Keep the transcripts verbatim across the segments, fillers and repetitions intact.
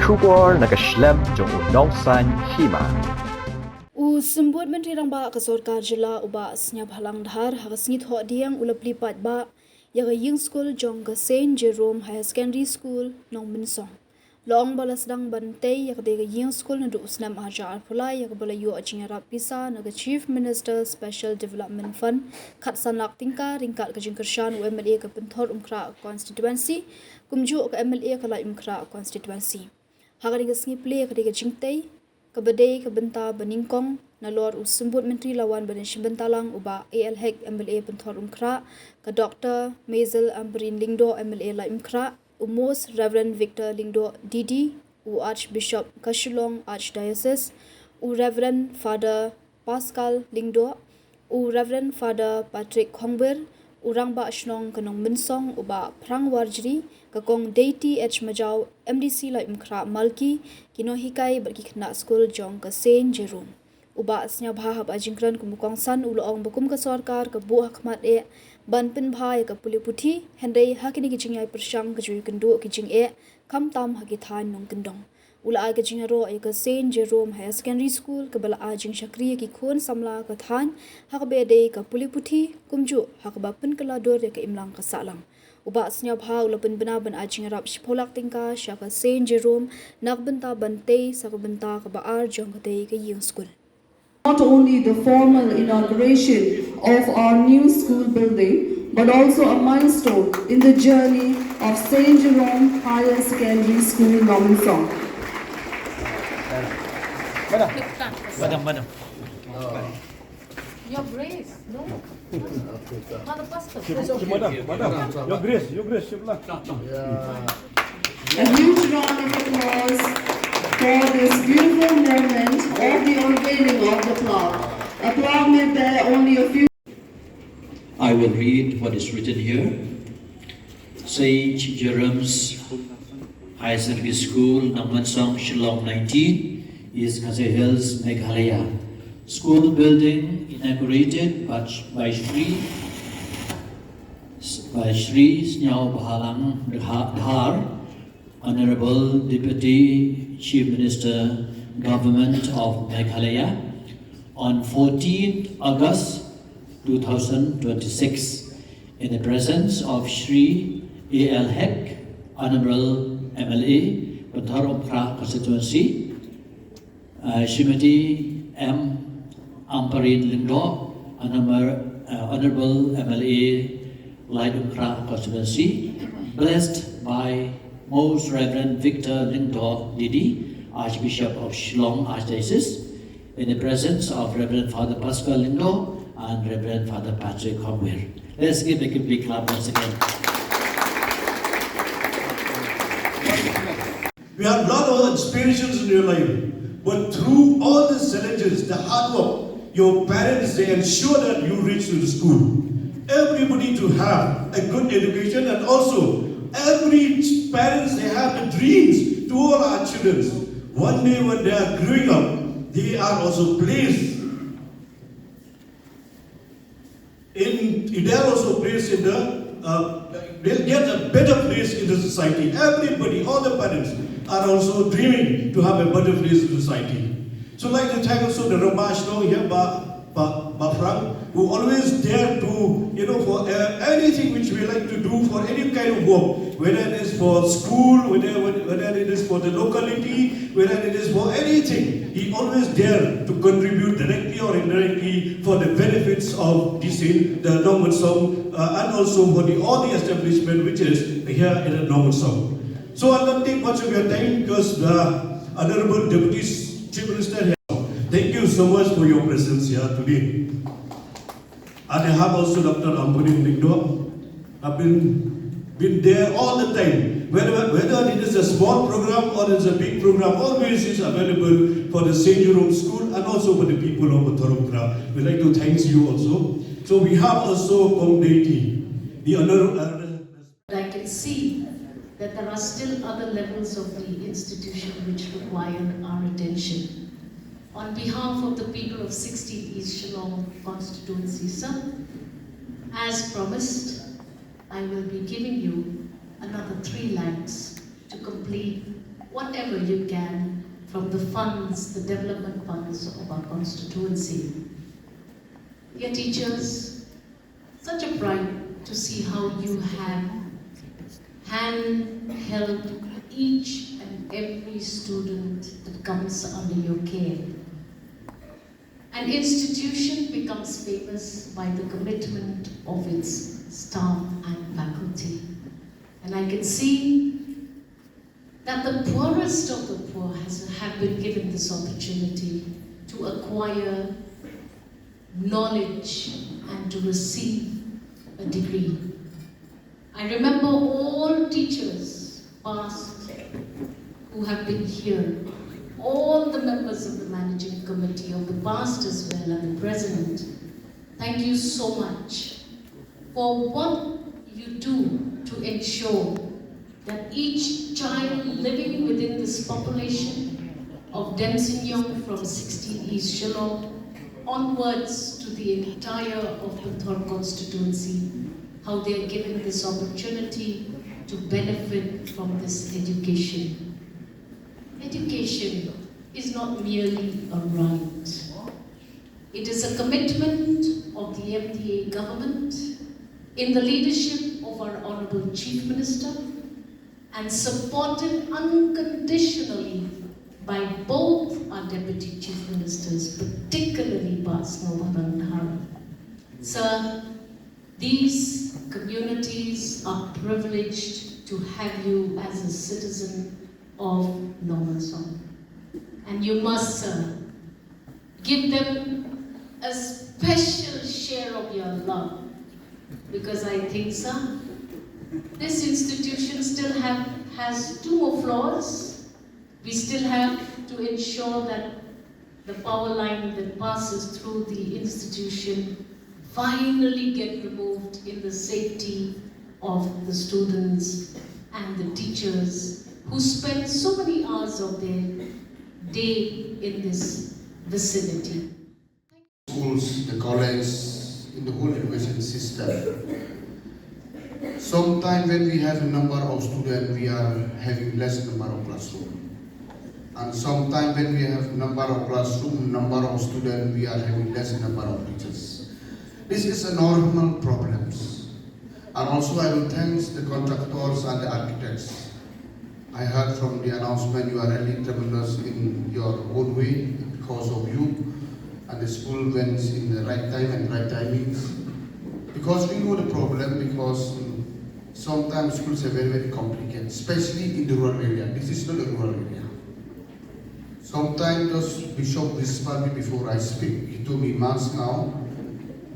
Khubor na ka shlem jong u nongsan hima. U Symbud Myntri Rangbah ka Sorkar Jylla u Bah Sniawbhalang Dhar ha ka sngi Thohdieng u la plie paidbah ïa ka ïing skul jong ka Saint Jerome Higher Secondary School, Nongmynsong. La ong ba la sdang ban tei ïa katei ka ïing skul naduh u snem ar hajar arphew lai, ïa kaba la ïoh jingïarap pisa na ka Chief Minister Special Development Fund khatsan lak tyngka ryngkat ka jingkyrshan u M L A ka Pynthorumkhrah Constituency, kumjuh ka M L A ka Laitumkhrah Constituency. Ha kane ka sngi plie ïa katei ka jingtei, kaba dei ka bynta ba nyngkong, nalor u Symbud Myntri la wan ban shim bynta lang u Bah A L Hek, M L A Pynthorumkhrah, ka Doctor Maisel Ampareen Lyngdoh, M L A Laitumkhrah, u Most Reverend Victor Lyngdoh D D, u Archbishop ka Shillong Archdiocese, u Reverend Father Pascal Lyngdoh, u Reverend Father Patrick Khongwir, u Rangbah Shnong ka Nongmynsong u Bah Phrang Warjri, ka Kong Deiti H Majaw, M D C Laitumkhrah Malki, ki nonghikai bad ki khynnah skul jong ka Saint Jerome. U Bah Sniawbha haba ai jingkren kum u kongsan u la ong ba kum ka sorkar ka buh ha khmat eh ban pynbha ïa ka pule puthi, hynrei ha kine ki jingïaid pyrshang ka ju ïakynduh ki jingeh, khamtam ha ki thaiñ nongkyndong. U la ai ka jingïaroh ïa ka Saint Jerome Higher Secondary School kaba la ai jingshakri ïa ki khun samla ka thaiñ ha kaba dei ka pule puthi, kumjuh ha kaba pynkylla dur ïa ka imlang ka sahlang. U Bah Sniawbha u la pynbna ban ai jingïarap shiphew lak tyngka sha ka Saint Jerome na ka bynta ban tei sa ka bynta kaba ar jong katei ka ïing skul. Not only the formal inauguration of our new school building, but also a milestone in the journey of Saint Jerome Higher Secondary School, Nongmynsong. Madam, madam. Your Grace, no? Madam, madam, Your Grace, Your Grace, shibla. A huge round of applause for this beautiful moment of the unveiling of the plaque. A plaque may bear only a few. I will read what is written here. Saint Jerome's Higher Secondary School, Nongmynsong, Shillong nineteen, East Khasi Hills, Meghalaya. School building inaugurated by, by Shri, by Shri Sniawbhalang Dhar, Honorable Deputy Chief Minister, Government of Meghalaya, on fourteenth August two thousand twenty-six, in the presence of Shri A L Hek, Honorable M L A, Pynthorumkhrah Constituency, uh, Shrimati M Ampareen Lyngdoh, Honorable, uh, Honorable M L A, Laitumkhrah Constituency, blessed by Most Reverend Victor Lyngdoh D D, Archbishop of Shillong Archdiocese, in the presence of Reverend Father Pascal Lyngdoh and Reverend Father Patrick Khongwir. Let's give a big clap once again. You have lot of aspirations in your life, but through all these challenges, the hard work, your parents, they ensure that you reach to the school. Everybody to have a good education, and also every parents, they have the dreams to all our children. One day when they are growing up, they are also placed in, they are also placed in the, uh, they'll get a better place in the society. Everybody, all the parents are also dreaming to have a better place in society. So I'd like to thank also the Rangbah Shnong here, Bah, Bah, Bah Phrang, who always dare to, you know, for, uh, anything which we like to do, for any kind of work, whether it is for school, whether, whether it is for the locality, whether it is for anything, he always dare to contribute directly or indirectly for the benefits of the same, the Nongmynsong, uh, and also for the, all the establishment which is here in the Nongmynsong. So I'll not take much of your time because the Honorable Deputy Chief Minister here. Thank you so much for your presence here today. And I have also Doctor Ampareen Lyngdoh. I've been, been there all the time. Whether, whether it is a small program or it's a big program, always is available for the Saint Jerome School and also for the people of Pynthorumkhrah. We'd like to thank you also. So we have also Kong Deiti, the honor, uh, I can see that there are still other levels of the institution which require our attention. On behalf of the people of sixteen East Shillong Constituency, sir, as promised, I will be giving you another three lakhs to complete whatever you can from the funds, the development funds of our constituency. Dear teachers, such a pride to see how you have handheld each and every student that comes under your care. An institution becomes famous by the commitment of its staff and faculty. And I can see that the poorest of the poor has, have been given this opportunity to acquire knowledge and to receive a degree. I remember all teachers, past, who have been here, all the members of the managing committee of the past as well and the present. Thank you so much for what you do to ensure that each child living within this population of Demsiniong from sixteen East Shillong onwards to the entire of Pynthorn constituency, how they are given this opportunity to benefit from this education. Education is not merely a right. It is a commitment of the M D A government in the leadership of our Honorable Chief Minister and supported unconditionally by both our Deputy Chief Ministers, particularly Bah Sniawbhalang Dhar. Sir, these communities are privileged to have you as a citizen of Nongmensong. And you must, sir, give them a special share of your love, because I think, sir, this institution still have, has two more floors. We still have to ensure that the power line that passes through the institution finally get removed in the safety of the students and the teachers who spend so many hours of their day in this vicinity. Schools, the college, in the whole education system. Sometimes when we have a number of students, we are having less number of classroom. And sometimes when we have number of classroom, number of students, we are having less number of teachers. This is a normal problems. And also I will thanks the contractors and the architects. I heard from the announcement you are really tremendous in your own way because of you, and the school went in the right time and right timings. Because we know the problem, because mm, sometimes schools are very, very complicated, especially in the rural area. This is not a rural area. Sometimes those Bishop whispered me before I speak. He told me, "Mansngau,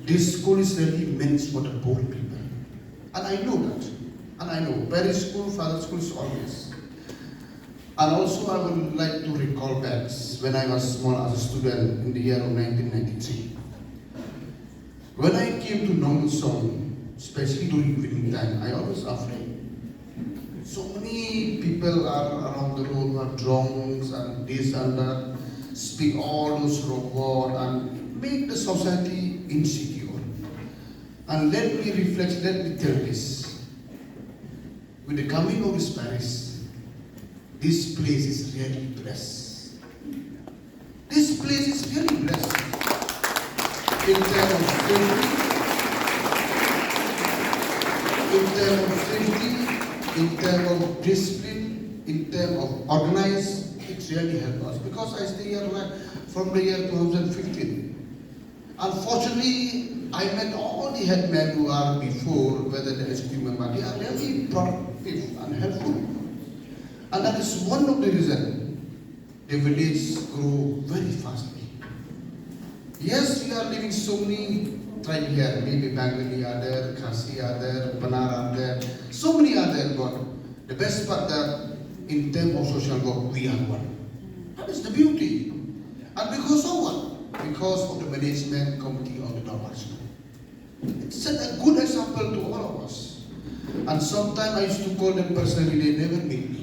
this school is really meant for the poor people." And I know that. And I know parish school, father school is always. And also I would like to recall back when I was small as a student in the year of nineteen ninety-three. When I came to Nongmensong, especially during evening time, I always afraid. So many people are around the road who are drunks and this and that, speak all those wrong word and make the society insecure. And let me reflect, let me tell this. With the coming of this parish, this place is really blessed. This place is really blessed in terms of safety, in terms of safety, in terms of discipline, in terms of organize. It really helped us because I stay here like from the year two thousand fifteen. Unfortunately, I met all the headmen who are before, whether the executive member, they are really productive and helpful. And that is one of the reasons the village grew very fastly. Yes, we are living so many tribe here, maybe Bengali are there, Khasi are there, Pnar are there, so many are there, but the best part that in terms of social work, we are one. That is the beauty. And because of what? Because of the management committee of the Dorbar School. It set a good example to all of us. And sometimes I used to call them personally, they never meet me.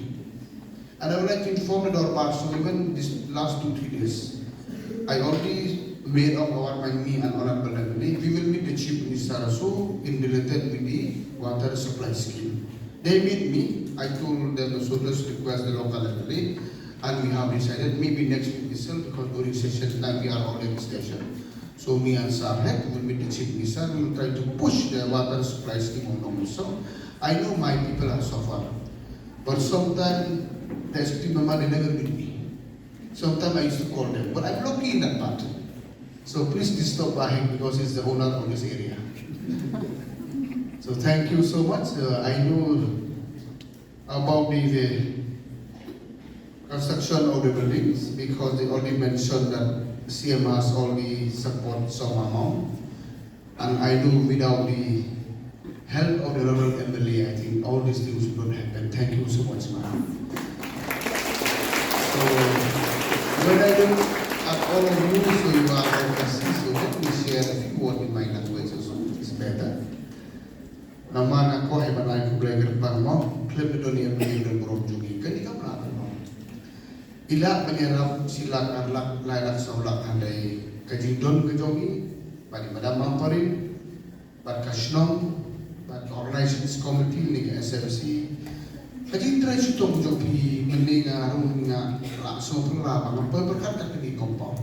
And I would like to inform the Dorbar, so even this last two, three days, I already made up our mind, me and Honorable M L A, we will meet the Chief Minister also in related with the water supply scheme. They meet me, I told them, so just request the local M L A, and we have decided maybe next week itself, because during session time we are all in station. So me and Sir Hek will meet the Chief Minister. We will try to push the water supply scheme on Nongmynsong. I know my people are suffer, but sometimes the S P Mama, they never meet me. Sometimes I used to call them, but I'm lucky in that part. So please disturb Baheng because he's the owner of this area. So thank you so much. Uh, I know about the, the construction of the buildings because they already mentioned that C M has already support some amount. And I know without the help of the local M L A, I think all these things would not happen. Thank you so much, ma'am. So, when I look at all of you, so you are all Khasi, so let me share a few words in my language also. It's better. Namar nga kwah ban ai khublei kyrpang mo, khlem da don ïa ka jingdon burom jong ngi. Kane kam lah mo. I lah ban ïarap shi lak, ar lak, lai lak, saw lak, hynrei ka jingdon ka jong ngi, bad i Madam Ampareen, bad ka shnong, bad ka organizing committee ne ka S M C. Ka jingtrei shitom jong phi, mynne nga rung nga lah sngewphylla ba ngam poi pyrkhat ka kane ka compound.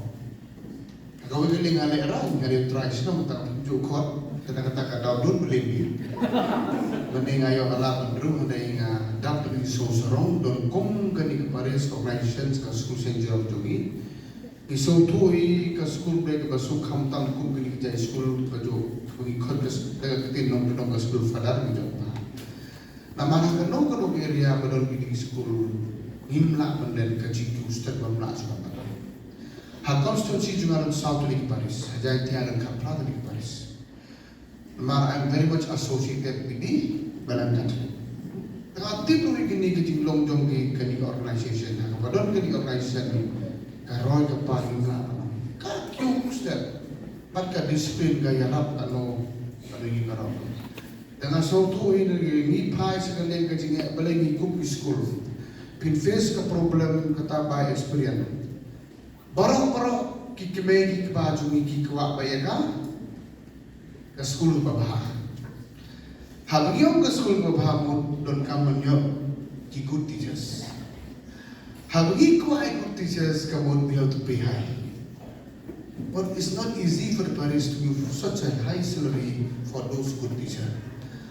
Kawei ka liang nga lehraiñ, nga dei u trai shnong, tang ju khot, kata kata ka daw dun believe me. Mynne nga ïoh ka lad ban rung, hynrei nga dap ban sngewsarong, don kum kane ka parish organizations, ka school Saint Jerome jong ngi. Ngi sngewthuh hi ka school ba dei kaba sngewkham tam kum kane ka jait school ka jong, ba ngi khot ka s-, ka ktien nongkyndong ka school father ngi jong ba. Namar ha kano kano ka area ba don kine ki school ngim lah ban leh ka jingkiew step, bym lah shuh ban. Ha constituency jong nga don saw tylli ki parish, ha Jaintia don khatphra tylli ki parish. Namar I'm very much associated with the Balang Catholic. Te nga tip ruh ïa kine ki jinglong jong ki, kane ka organization, ha kaba don kane ka organization, ka roi ka par ngim lah ban. Ka kiew step, bad ka discipline ka ïarap kano kano ïa ka roi. Te nga sngewthuh hi, ngi phai sha ka liang ka jingeh, balei ngi kum ki school. Phin face ka problem kata by experience. Baroh baroh ki kmie ki kpa jong ngi ki kwah ba ïa ka, ka school ba bha. Haba ngi ong ka school ba bha mut donkam ban ïoh ki good teachers. Haba ngi kwah ïa good teachers ka mut we have to pay high. But it's not easy for the parish to give such a high salary for those good teachers.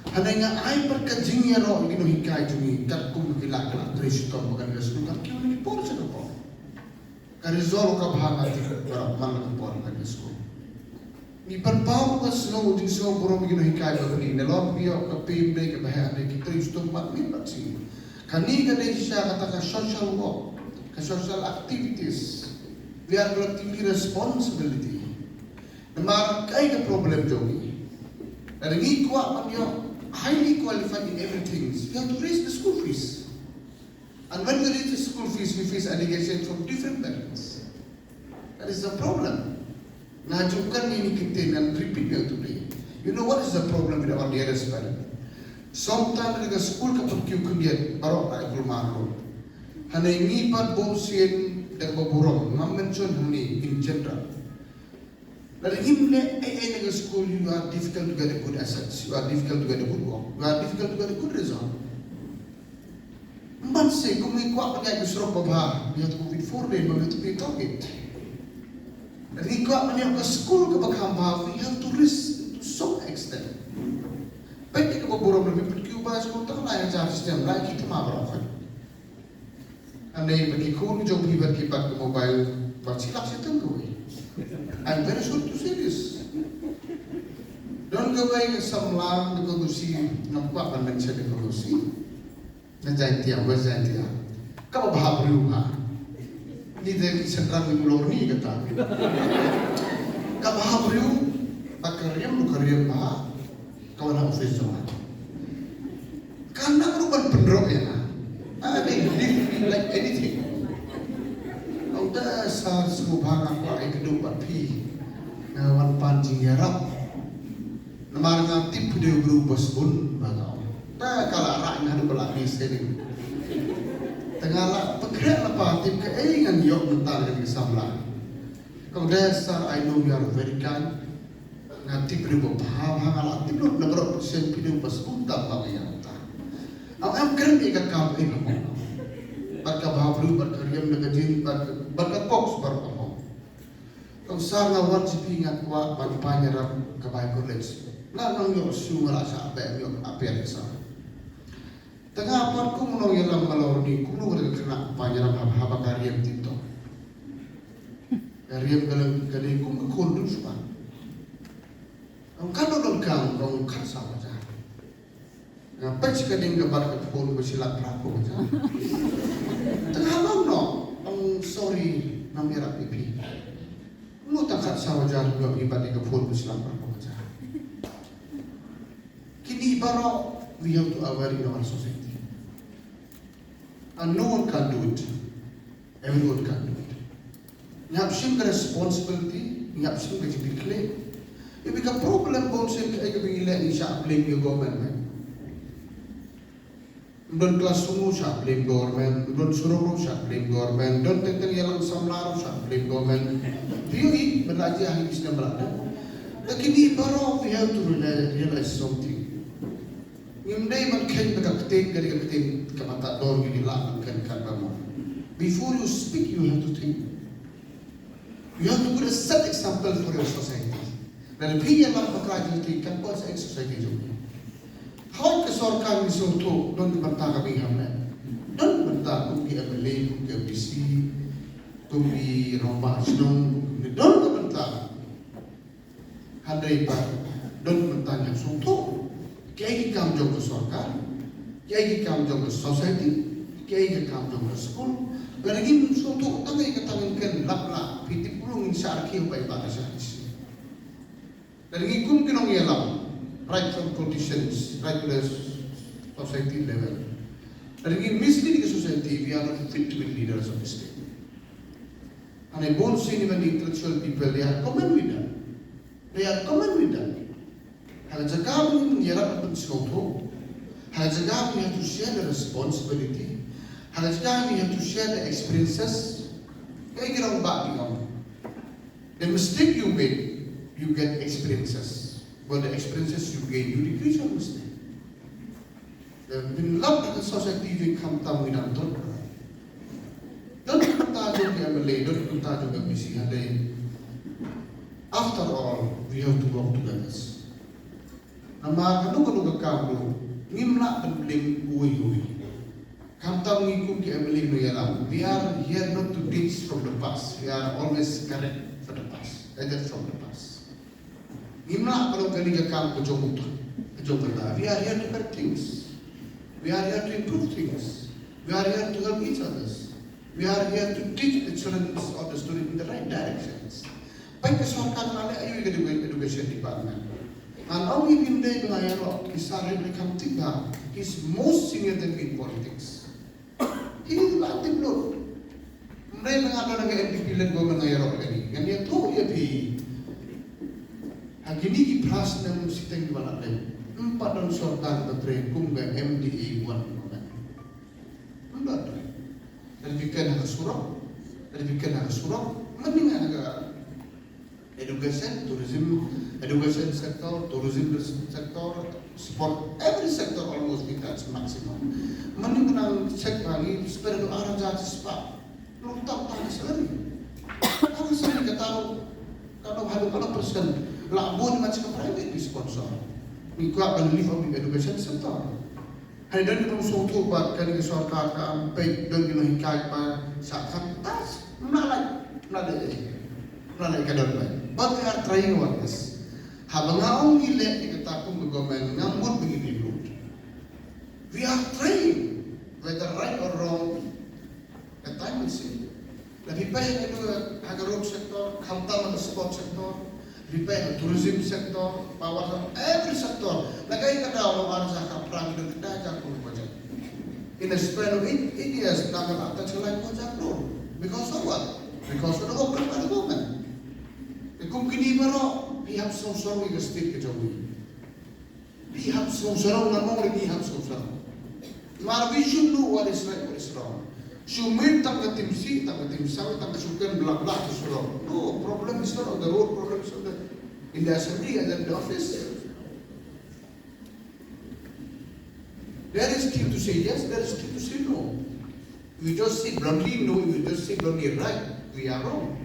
Hynrei nga ai pat ka jingïaroh ïa ki nonghikai jong ngi katkum ki lak lak trei shitom ba kan ïa skul, kam kiew na ki por sha ka por. Ka result ka bha nga tip baroh man la ka por kan ïa skul. Ngi pynpaw ka sngew jingsngew burom ïa ki nonghikai ba bniah, nalor ba ki ïoh ka pay ym dei kaba heh, hynrei ki trei shitom bad miet bad sngi. Kane ka dei shisha kata ka social work, ka social activities. We are collectively responsibility. Namar kaei ka problem jong ngi? Lada ngi kwah ban ïoh highly qualified in everything, we have to raise the school fees. And when we raise the school fees, we face allegation from different parents. That is the problem. Nga ju kren ïa kine ki ktien ngan repeat ïa today. You know what is the problem with our dearest parent? Sometimes ka school ka pynkiew khyndiat baroh ka kulmar ruh. Hynrei ngi pat bun sien da kaba burom, ngam mention hangne in general. Lada ngim leh ei ei na ka school, you are difficult to get a good assets, you are difficult to get a good work, you are difficult to get a good result. Mynta kum ngi kwah ban ïaid ka surok ba bha, we have to go with four lane, we have to pay toll gate. Lada ngi kwah ban ïoh ka school kaba kham bha, we have to risk to some extent. Peit ïa kaba burom, lada phi pynkiew ba school tang lai hajar stem, lai ki thma baroh khoit. Hynrei ba ki khun jong phi ba ki bat ka mobile ba shi lak shi tang kawei. I'm very sorry to say this. Don kawei ka samla na Kongsi, ngam kwah ban mention na Kongsi. Na Jaintia, West Jaintia. Kaba bha briew ha. Ngi dei ki shynrang ngi lor ngi kata. Kaba bha briew, ba ka riam, ka riam bha. Ka wan ha office jong nga. Ka nang ruh ban pynrok ïa nga. Ah, they leave me like anything. Ong da sir, sngewbha nga kwah ïakynduh bad phi. Nga wan pan jingïarap. Namar nga tip phi dei u briew ba sbun ba nga ong. Da ka la rah nga haduh ba la mih sha ïing. Te nga la pynkhreh lypa tip kaei ngan ïoh mynta na kane ka samla. Ka ong da sir, I know you are very kind. Nga tip phi dei u ba bha, bha, nga la tip lut na baroh sien phi dei u ba sbun tam ba nga ïa mynta. Ong em kren ïa ka kam ei ba hok. Bad ka bha briew, bad ka riam da ka jing, bad ka, bad ka kok sbar ba hok. Kong sar nga wan sha phi nga kwah ban pan ïarap ka bai college. Nga nang ïoh shu nga la shah beh ïoh aper ka sa. Tang nga pat kum u nongïalam ngalor ni kumno ka khynnah pan ïarap haba, haba ka riam TikTok. Ka riam ka lang ka dei kum ka khun dusba. Ong katno donkam, ong khatsaw hajar. Nga peit sha ka ding ka bar ka phone ba shi lak phra phew hajar. Tang haba ong no, ong sorry, ngam ïarap ïa phi. Kumno tang khatsaw hajar ïoh ïa bar ka phone ba shi lak phra phew hajar. Kine baroh we have to aware in our society. And no one can do it. Everyone can do it. Ngi hap shim ka responsibility, ngi hap shim ka jingkitkhlieh. Ïa ka problem bun sien kaei kaba ngi leh ngi shah blame ïa government, man. Don classroom ruh shah blame government, don surok ruh shah blame government, don teng teng ïalam samla ruh shah blame government. Phi ïohi, ban la jia ha ki snem ba la dep. Te kine baroh we have to realize, realize something. Ngim dei ban kheiñ ba ka ktien ka dei ka ktien kaba tad dor ngi lah ban kheiñ katba mo. Before you speak, you have to think. You have to put a set example for your society. Lada phi ïalam bakla jong phi, kan poi sa society jong phi. Hooid ka sorkar ngi sngewthuh don ka bynta kaba ngi hap leh. Don ka bynta kum ki M L A, kum ki M D C, kum ki rangbah shnong, kum ki don ka bynta. Hynrei pat don ka bynta ngi hap sngewthuh kiei ki kam jong ka sorkar, kiei ki kam jong ka society, kiei ki kam jong ka skul. Lada ngim sngewthuh tang ïa kata ngin kren lap lap, phi tip kumno ngin shah rkhie ba i ba ka shah rkhie. Lada ngi kum ki nongïalam, right from politicians, right to the society level. Lada ngi mislead ka society, we are not fit to be leaders of the state. And I bun sien even the intellectual people, they are common with that. They are common with that. Ha ka jaka ba ngin ïarap ban sngewthuh. Ha ka jaka ba we have to share the responsibility. Ha ka jaka ba we have to share the experiences. Kaei ka rangbah ba ong, the mistake you make, you get experiences. But the experiences you gain, you decrease your mistake. Te ngin lap da ka society jong ngi khamtam ngi nang don. Don ka bynta jong ka M L A, don ka bynta jong ka M D C, hynrei after all, we have to work together. Namar kano kano ka kam ruh, ngim lah ban blame uwei uwei. Khamtam ngi kum ki M L A nongïalam, we are here not to teach from the past. We are always correct for the past, either from the past. Ngim lah ban long kane ka kam ka jong uta, ka jong kata. We are here to correct things. We are here to improve things. We are here to help each others. We are here to teach the children or the student in the right directions. Peit ka sorkar la leh aïu ïa ka edu-, education department. Ngan ong ïa phi, ym dei ba nga ïaroh, ki sar hi ba kham tip ba, he's most senior than me in politics. Hi la tip lut. Ym dei ba nga don ha ka N P P led government nga ïaroh kane. Ngan ïathuh ïa phi. Ha kine ki phra snem shiteng kiba la dep, ym pat don sorkar ba trei kum ka M D A one government. Ym pat don. Lada phi kren ha ka surok, lada phi kren ha ka surok, mynnin ha ka education, tourism, education sector, tourism sector, sport, every sector almost we touch maximum. Mynnin ka nang check ba ngi spend haduh ar hajar spah. Nang tang tang salary. Tang salary kata, kata haduh kata percent. La bun ma check private bi sponsor. Ngi kwah ban lift up the education sector. Hynrei don ki nongshong thuh ba kane ka sorkar kam peit, don ki nonghikai ba shah kham tas. Mla lait, mla lait, mla lait ka don ba. But we are trying our best. Haba nga ong ngi leh ïa kata kum ka government, ngam mut ba ngi leh lut. We are trying, whether right or wrong. Ka time will say. Lada phi peit ha ka, ha ka road sector, khamtam ha ka sport sector, phi peit ha ka tourism sector, power sector, every sector. Na kaei ka daw long ar hajar khatphra ngi don khyndai hajar klur budget. In a span of eight, eight years, ngi la touch ka lai hajar klur. Because of what? Because of the work done by the government. Te kum kine baroh, phi hap sngewsarong ïa ka state ka jong ngi. Phi hap sngewsarong, nga ong ruh phi hap sngewsarong. Namar we should know what is right, what is wrong. Shu mih tang ka timsih, tang ka timsaw, tang ka shuken, blah blah, ka surok. No, problem is not on the road, problem is on the, in the assembly and at the office. There is still to say yes, there is still to say no. We just say bluntly no, we just say bluntly right, we are wrong.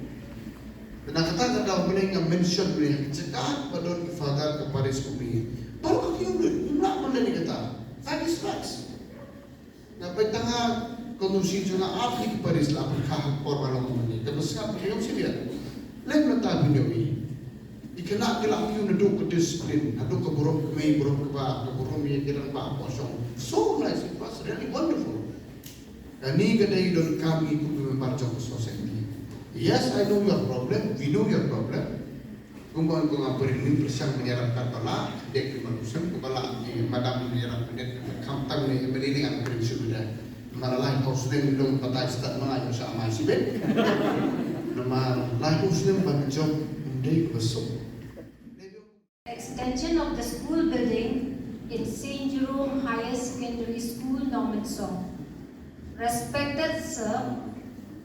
Na kata ka daw mynne nga mention mynne, ka jaka ba don ki father ka parish kumne. Baroh ki ong lut, ngim lah ban leh ïa kata. That is facts. Nga peit tang ha constituency jong nga, artylli ki parish la pyrkhat ha ka por ba long mynne. Te ba sngap phi ong shisha. Leh mynta phi ong ïa i. I khynnah ki la kiew naduh ka discipline, naduh ka burom kmie, burom kpa, ka burom ïa ki rangbah bosong. So nice, it was really wonderful. Kane ka dei donkam ngi kum ki member jong ka society. Yes, I know your problem, we know your problem. Kumba ong ko nga pyrshang, pyrshang ban ïarap katba lah, dei ki ma kusem kumba lah, eh, madam ïarap, khamtam ne M L A ne nga pyrshang shuh da. Namar lai haus ne long batai stad ma nga ïoh sa mai sibet. Namar lai haus ne ban jop, ym dei kaba suk. Extension of the school building in Saint Jerome Higher Secondary School, Nongmensong. Respected sir,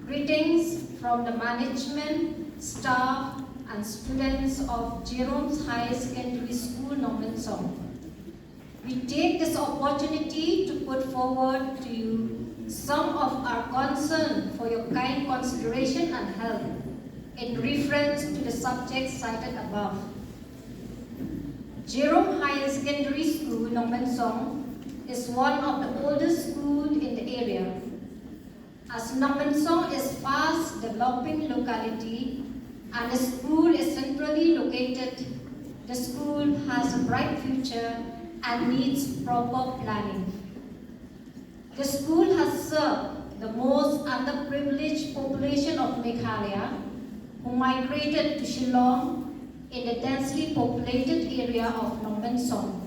greetings from the management, staff, and students of Jerome's Higher Secondary School, Nongmensong. We take this opportunity to put forward to you some of our concern for your kind consideration and help in reference to the subject cited above. Jerome Higher Secondary School, Nongmensong, is one of the oldest schools in the area. As Nongmensong is fast developing locality and the school is centrally located, the school has a bright future and needs proper planning. The school has served the most underprivileged population of Meghalaya, who migrated to Shillong in the densely populated area of Nongmensong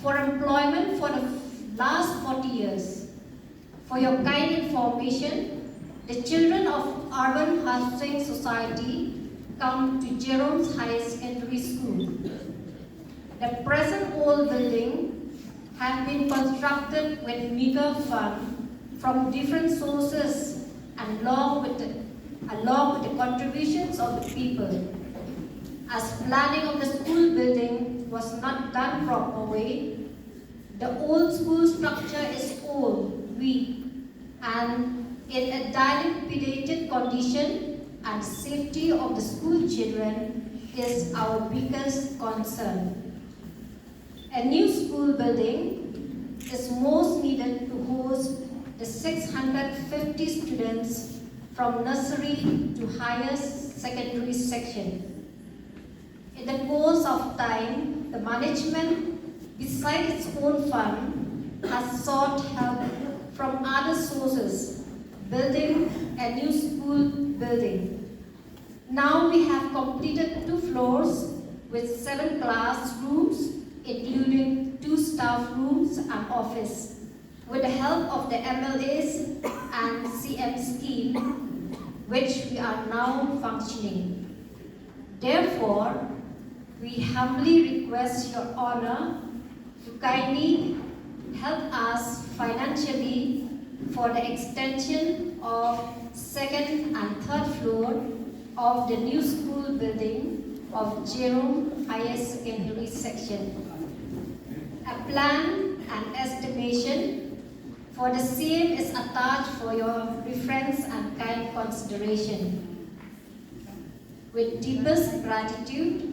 for employment for the last forty years. For your kind information, the children of Urban Housing Society come to Jerome's Higher Secondary School. The present old building have been constructed with meager fund from different sources and along with the, along with the contributions of the people. As planning of the school building was not done proper way, the old school structure is old, weak, and in a dilapidated condition, and safety of the school children is our biggest concern. A new school building is most needed to host the six hundred fifty students from nursery to higher secondary section. In the course of time, the management, beside its own fund, has sought help from other sources, building a new school building. Now we have completed two floors with seven classrooms, including two staff rooms and office, with the help of the M L A's and C M scheme, which we are now functioning. Therefore, we humbly request Your Honor to kindly help us financially for the extension of second and third floor of the new school building of Jerome Higher Secondary Section. A plan and estimation for the same is attached for your reference and kind consideration. With deepest gratitude,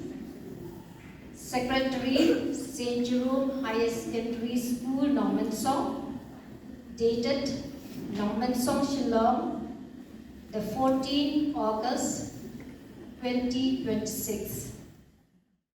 Secretary, Saint Jerome Higher Secondary School, Nongmensong, dated Nongmensong, Shillong, the fourteenth August twenty twenty-six.